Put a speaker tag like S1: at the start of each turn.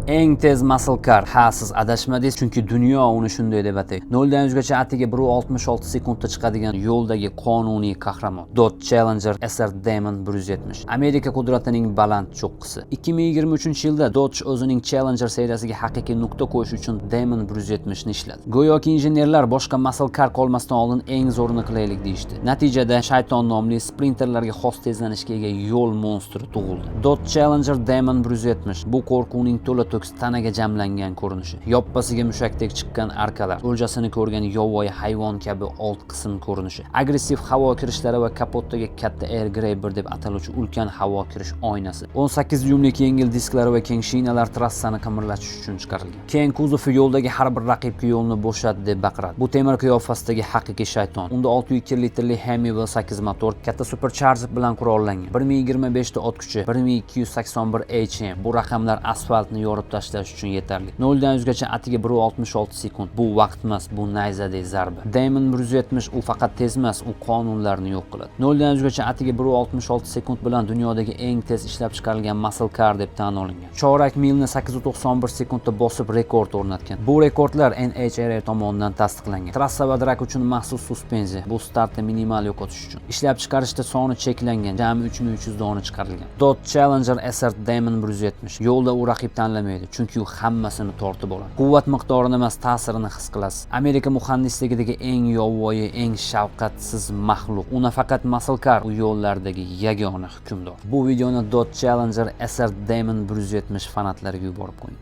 S1: Eng tez muscle car. Ha, siz adashmadingiz, chunki dunyo uni shunday deb ataydi. 0 dan 100 gacha atiga 1.66 sekundda chiqadigan yo'ldagi qonuniy qahramon. Dodge Challenger SR Demon 170. Amerika qudratining baland cho'qqisi. 2023-yilda Dodge o'zining Challenger seriyasiga haqiqiy nuqta qo'yish uchun Demon 170 ni ishladi. Go'yoki injenerlar boshqa muscle car qolmasdan oldin eng zo'rini qilaylik deyishdi. Natijada shayton nomli, sprinterlarga xos tezlanishga ega yo'l monstri tug'ildi. Dodge Challenger Demon 170 bu qo'rquvning to'la to'kis tanaga jamlangan ko'rinishi. Yoppasiga mushakdek chiqqan arkalar, o'ljasini ko'rgan yovvoyi hayvon kabi old qism ko'rinishi, agressiv havo kirishlari va kapotdagi katta air grabber deb ataluvchi ulkan havo kirish oynasi. 18 dyumlik yengil disklari va keng shinalar trassani qimirlatish uchun chiqarilgan. Keng kuzovi yo'ldagi har bir raqibga "Yo'lni bo'shat" deb baqiradi. Bu temir qiyofasidagi haqiqiy shayton. Unda 6.2 litrli Hemi V8 motor katta supercharger bilan qurollangan. 1025 ta ot kuchi, 1281 HM. Bu raqamlar asfaltni yorib tashlash uchun yetarli. 0 dan 100 gacha atiga 1.66 sekund. Bu vaqt emas, bu nayzadek zarba. Demon 170 u faqat tez emas, u qonunlarni yo'q qiladi. 0 dan 100 gacha atiga 1.66 sekund bilan dunyodagi eng tez ishlab chiqarilgan muscle car deb tan olingan. Chorak milni 891 sekundda bosib, rekord o'rnatgan. Bu rekordlar NHRA tomonidan tasdiqlangan. Trassa va drag uchun maxsus suspenziya. Bu startni minimal yo'qotish uchun. Ishlab chiqarishda soni cheklangan, jami 3300 dona chiqarilgan. Dodge Challenger SR Demon 170. Yo'lda u raqib tanlamaydi, chunki u hammasini tortib oladi. Quvvat miqdorini emas, ta'sirini his qilasiz. Amerika muhandisligidagi eng yovvoyi, eng shafqatsiz maxluq. U nafaqat muscle car, u yo'llardagi yagona hukmdor. Bu videoni Dodge Challenger SR Demon 170 fanatlariga yuborib qo'ying.